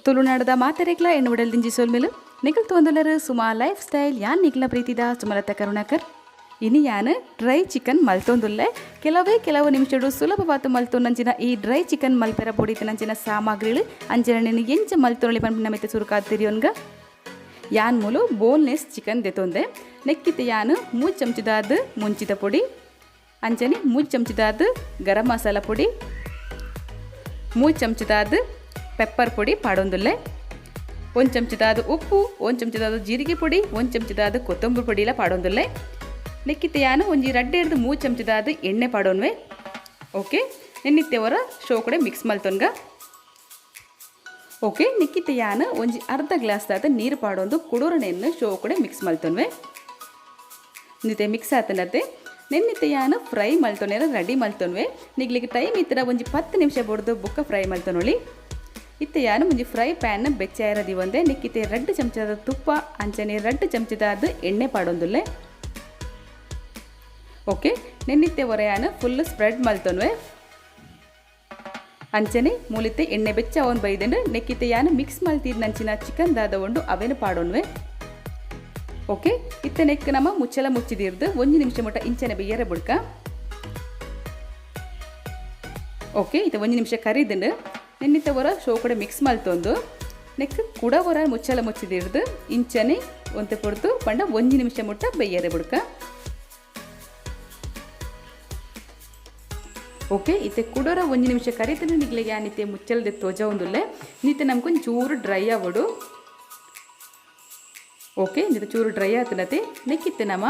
ತುಳುನಾಡದ ಮಾತೆರೆಗ್ಲ ಎಣ್ಣೆ ಉಡಲ್ ದಿಂಜಿ ಸೊಲ್ಮೆಲು. ನಿಕಲ್ ತೂವೊಂದುಲ್ಲರ್ ಸುಮಾ ಲೈಫ್ ಸ್ಟೈಲ್. ಯಾನ್ ನಿಕ್ಲ ಪ್ರೀತಿದ ಸುಮಲತಾ ಕರುಣಾಕರ್. ಇನಿ ಯಾನ್ ಡ್ರೈ ಚಿಕನ್ ಮಲ್ತೊಂದುಲ್ಲೆ. ಕೆಲವೇ ಕೆಲವು ನಿಮಿಷಡು ಸುಲಭವಾದ ಮಲ್ತೊನಂಚಿನ ಈ ಡ್ರೈ ಚಿಕನ್ ಮಲ್ಪೆರ ಬೋಡಿತ್ತಿನಂಚಿನ ಸಾಮಗ್ರಿಲು ಅಂಚನೆ ಎಂಚ ಮಲ್ತೊನೊಲಿ ಪನ್ಪಿನ ಮಿತ್ತ್ ಸುರುಕಾದ್ ತೆರಿಯೊನ್ಗ. ಯಾನ್ ಮೂಲು ಬೋನ್ಲೆಸ್ ಚಿಕನ್ ದೆತೊಂದೆ. ನೆಕ್ಕಿತ್ತೆ ಯಾನ್ 3 ಚಮಚದಾದ್ ಮುಂಚಿದ ಪೊಡಿ, ಅಂಚನೆ 3 ಚಮಚದಾದ್ ಗರಂ ಮಸಾಲ ಪೊಡಿ, 3 ಚಮಚದಾದ್ ಪೆಪ್ಪರ್ ಪೊಡಿ ಪಾಡೊಂದುಲ್ಲೆ, 1 ಚಮಚದಾದ್ ಉಪ್ಪು, 1 ಚಮಚದಾದ್ ಜೀರಿಗೆ ಪೊಡಿ, 1 ಚಮಚದಾದ್ ಕೊತ್ತಂಬರಿ ಪೊಡಿಲ ಪಾಡೊಂದುಲ್ಲೆ. ನೆಕ್ಕಿತ್ತೆ ಯಾನ್ ಒಂಜಿ ರಡ್ಡೆರ್ದ್ 3 ಚಮಚದಾದ್ ಎಣ್ಣೆ ಪಾಡೊನ್ವೆ. ಓಕೆ, ನೆನ್ನಿತ್ತೆ ಒರ ಶೋ ಕಡೆ ಮಿಕ್ಸ್ ಮಲ್ತೊನ್ಗ. ಓಕೆ, ನೆಕ್ಕಿತ್ತೆ ಯಾನ್ ಒಂಜಿ ಅರ್ಧ ಗ್ಲಾಸ್ ದಾದ್ ನೀರು ಪಾಡೊಂದು ಕುಡೊರನೆನ್ ಶೋ ಕಡೆ ಮಿಕ್ಸ್ ಮಲ್ತೊನ್ವೆ. ನಿತೆ ಮಿಕ್ಸ್ ಆತನತೆ ನೆನ್ನಿತ್ತೆ ಯಾನ್ ಫ್ರೈ ಮಲ್ತೊನೆರ ರೆಡಿ ಮಲ್ತೊನ್ವೆ. ನಿಗ್ಲಿಗೆ ಟೈಮ್ ಇತ್ತರ ಒಂಜಿ 10 ನಿಮಿಷ ಬೊಡ್ದು ಬುಕ್ಕ ಫ್ರೈ ಮಲ್ತೊನೊಳಿ. ಇತ್ತೆ ಯಾನ್ ಒಂಜಿ ಫ್ರೈ ಪ್ಯಾನ್ ಬೆಚ್ಚಾಯರ ದಿವಂದೆ. ನೆಕ್ಕಿತ್ತೆ 2 ಚಮಚದ ತುಪ್ಪ ಅಂಚನೆ 2 ಚಮಚದಾದ್ ಎಣ್ಣೆ ಪಾಡೊಂದುಲ್ಲೆ. ಓಕೆ, ನೆನ್ನಿತ್ತೆ ಒರ ಯಾನ್ ಫುಲ್ ಸ್ಪ್ರೆಡ್ ಮಲ್ತೊನ್ವೆ. ಅಂಚನೆ ಮೂಲಿತ್ತೆ ಎಣ್ಣೆ ಬೆಚ್ಚ ಅವನ್ ಬೈದೆಂಡು. ನೆಕ್ಕಿತ್ತೆ ಯಾನ್ ಮಿಕ್ಸ್ ಮಲ್ತಿದ್ನಂಚಿನ ಚಿಕನ್ ದಾದ ಉಂಡು ಅವೇನು ಪಾಡೊನ್ವೆ. ಓಕೆ, ಇತ್ತೆ ನೆಕ್ ನಮ್ಮ ಮುಚ್ಚಲ ಮುಚ್ಚಿದಿರ್ದು 1 ನಿಮಿಷ ಮುಟ್ಟ ಇಂಚನೆ ಬೇಯರ ಬುಡ್ಕ. ಓಕೆ, ಇತ್ತೆ 1 ನಿಮಿಷ ಕರಿದಿಂಡು. ನೆನ್ನಿತ್ತೆ ಒರ ಶೋ ಕಡೆ ಮಿಕ್ಸ್ ಮಲ್ತೊಂದು ನೆಕ್ ಕುಡ ಒರ ಮುಚ್ಚಲ ಮುಚ್ಚಿದಿರ್ದು ಇಂಚನೆ ಒಂತೆ ಪೊರ್ತು ಪಂಡ 1 ನಿಮಿಷ ಮುಟ್ಟ ಬೇಯರೆ ಬುಡ್ಕ. ಓಕೆ, ಇತ್ತೆ ಕುಡೋರ 1 ನಿಮಿಷ ಕರಿತನ ನಿಗ್ಲಿಗೆ ಯಾನಿತ್ತೆ ಮುಚ್ಚಲ್ದೆ ತೋಜ ಒಂದುಲ್ಲೆ. ನೀತೆ ನಮ್ಕೊಂಚೂರು ಚೂರು ಡ್ರೈ ಆವಡು. ಓಕೆ, ಇಂದ ಚೂರು ಡ್ರೈ ಆತನತೆ ನೆಕ್ಕಿತ್ತೆ ನಮ್ಮ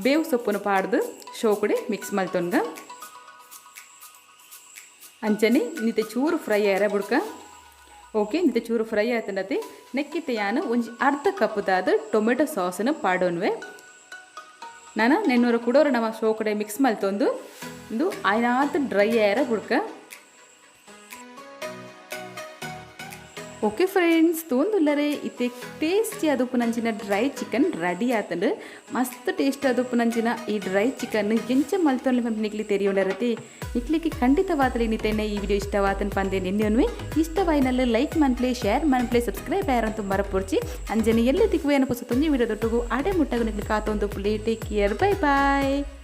ಬೇವು ಸೊಪ್ಪನ್ನು ಪಾಡ್ದು ಶೋ ಕಡೆ ಮಿಕ್ಸ್ ಮಲ್ತೊನ್ಗ. ಅಂಚನೆ ನಿತೆ ಚೂರು ಫ್ರೈ ಆಯರ ಬುಡ್ಕ. ಓಕೆ, ನಿತೆ ಚೂರು ಫ್ರೈ ಆತನತೆ ನೆಕ್ಕಿತ್ತೆ ಯಾನು ಒಂಜಿ ಅರ್ಧ ಕಪ್ಪುದಾದ ಟೊಮೆಟೊ ಸಾಸನ್ನು ಪಾಡೋನ್ವೆ. ನಾನು ನೆನ್ನೂರ ಕುಡೋರ ನಮ್ಮ ಶೋ ಕಡೆ ಮಿಕ್ಸ್ ಮಲ್ತೊಂದು ಇಂದು ಆಯ್ನಾತ್ ಡ್ರೈ ಆಯರ ಬುಡ್ಕ. ಓಕೆ ಫ್ರೆಂಡ್ಸ್, ತೋಂದುಲ್ಲರೆ ಇತ್ತೆ ಟೇಸ್ಟಿ ಆದುಪ್ಪುನಂಚಿನ ಡ್ರೈ ಚಿಕನ್ ರೆಡಿ ಆತಂಡು. ಮಸ್ತ್ ಟೇಸ್ಟ್ ಆದುಪ್ಪುನಂಚಿನ ಈ ಡ್ರೈ ಚಿಕನ್ ಎಂಚ ಮಲ್ತೊನ್ಲೆ ಪನ್ಪಿ ನಿಕ್ಲಿ ತೆರಿಯೊಂಡರತೆ. ನಿಕ್ಲಿಗೆ ಖಂಡಿತವಾತಲಿ ನಿತೆನೆ ಈ ವಿಡಿಯೋ ಇಷ್ಟವಾತನ್ ಪಂದೆ ನಿನ್ನೆಯೊನ್ವೆ. ಇಷ್ಟವಾಯಿನಲ್ಲಿ ಲೈಕ್ ಮನ್ಪ್ಲೆ, ಶೇರ್ ಮನ್ಪ್ಲೆ, ಸಬ್ಸ್ಕ್ರೈಬ್ ಆಯರಂತೂ ಮರಪುರ್ಚಿ. ಅಂಜನೆ ಎಲ್ಲೆ ತಿಕ್ಕುವೆ ಅನ್ನ ಪುಸ ತೊಂಜಿ ವಿಡಿಯೋ ದೊಟ್ಟುಗು ಆಡೆ ಮುಟ್ಟಗು ನಿಕ್ಲಿ ಕಾತೊಂದು ಪುಲಿ. Take care, bye bye.